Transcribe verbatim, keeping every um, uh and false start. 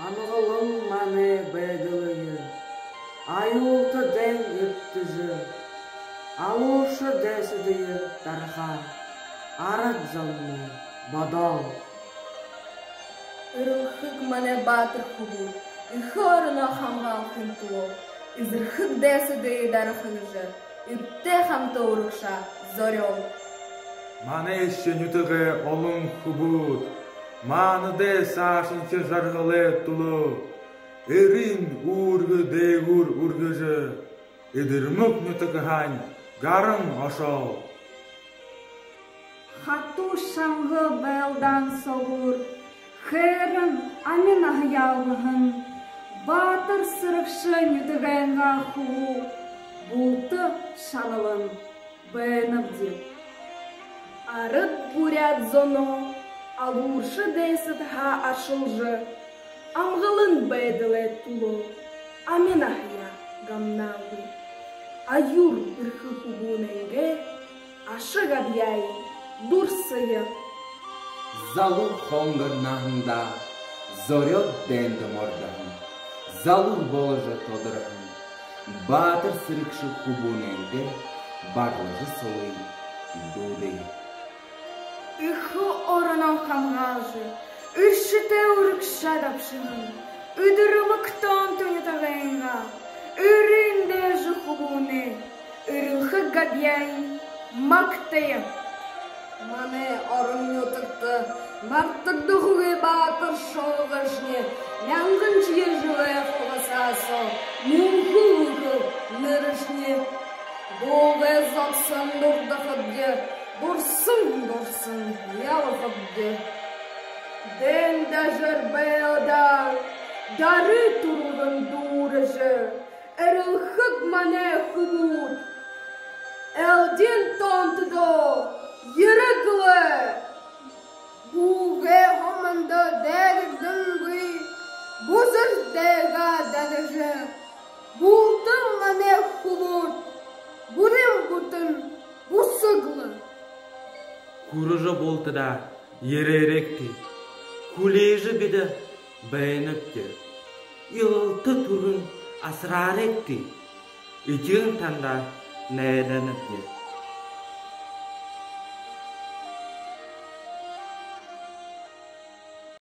Амгалан манай байдалые аюулта дайн эбдэжэ, алуурша дайсадые дараха арад зомнай бодол. Эрэлхэг манай баатар хүбүүд эхэ ороноо хамгаалхын түлөө эзэрхэг дайсадые дараха гэжэ эбтэй хамта урагшаа зорёол. Манайшье нютагай олон хүбүүд манадай саашанхи жаргалай түлөө эрын үүргэ дээгүүр үргэжэ, Эдэрмэг нютагһаань гаран ошоол. Хатуу шанга байлдаан соогуур хэрэн ами наһаяа угаһан баатар сэрэгшэ нютагайнгаа хүбүүд булта шаналан байнабди. Арад буряад зоноо алуурша дайсадһаа аршалжа, амгалан байдалай түлөө ами наһаяа гамнаагүй, аюур бэрхэ хүбүүнэйнгээ аша габьяае дурсая. Залуу хонгор наһандаа зорёод дайнда мордоһон, залуу боложо тодорһон баатар сэрэгшэ хүбүүнэйнгээ барлажа солые дуудая. Эхэ ороноо хамгаалжа, эршэтэй урагшаа дабшаһан эдэрмэг тоонто нютагайнгаа эрын дээжэ хүбүүнэй эрэлхэг габьяае магтая. Манай орон нютагта мартагдахагүй баатар шоогошни, мянган шье жэлэй хугасаа соо мүнхэ үхэл нэрэшни. Дуугай зогсоон дурдахабди, дурсан дурсан ябахабди. Дайн дажар байлдаан дары түргэн дүүрэжэ, эрэлхэг манай хүбүүд элдин тоонтодоо ерэг лэ. Бүгэдэ хомондо дайрагдангүйгөөр бузар дайгаа дагажа, бултан манай хүбүүд бүрин бүтэн бусаг лэ. Хүрэжэ бултадаа ерээрэгты, хүлеэжэ бидэ байнабди. Илалта түргэн асараарэгты, эдеэн танда найданабди.